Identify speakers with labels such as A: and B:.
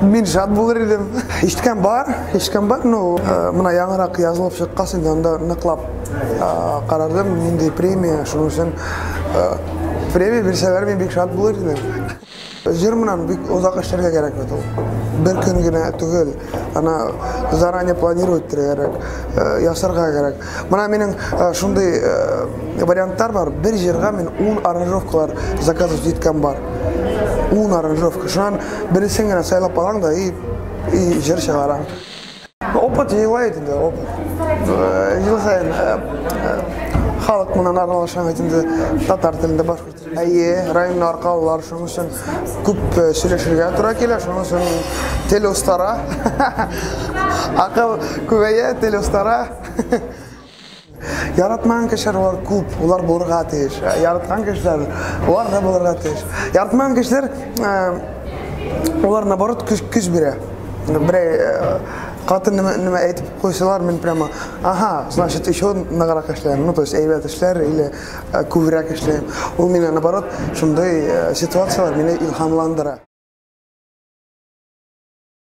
A: Мин шат булыр идем. Ишеткән бар, ишеткән бар, ну, менә яңарак язылып чыккач инде анда ныклап карадым, нинди премия, шуның өчен премия бирсәләр, мин бик шат булыр идем. Җыр менән бик озак эшләргә кирәк бит ул. Бер көн генә түгел, аны заранее планировать итәргә кирәк, ясарга кирәк. Менә минем шундый вариантлар бар. Бер җырга мин 10 аранжировкалар заказывать иткән бар. 10 аранжировка. Шуннан берсен генә сайлап алаң да и җыр чыгараң. Опыт җыела инде, опыт. Ел саен халык менән аралашам инде, татар телендә, башкорт телендә. Әйе, районны аркалылар, шуның өчен күп сөйләшергә туры килә, шуның өчен тел остара. Акыл күбәя, тел остара. Яратмаган кешеләр алар күп, улар булырга тиеш. Яраткан кешеләр улар да булырга тиеш. Яратмаган кешеләр улар наоборот көч бирә. Берәй каты нәмә әйтеп куйсалар, мин прямо, ага, значит, еще ныграк эшләйм. Ну, то есть әйбәт эшләр или күбрәк эшләйм. Ул мине наоборот шундый ситуацияләр мине илһамландыра.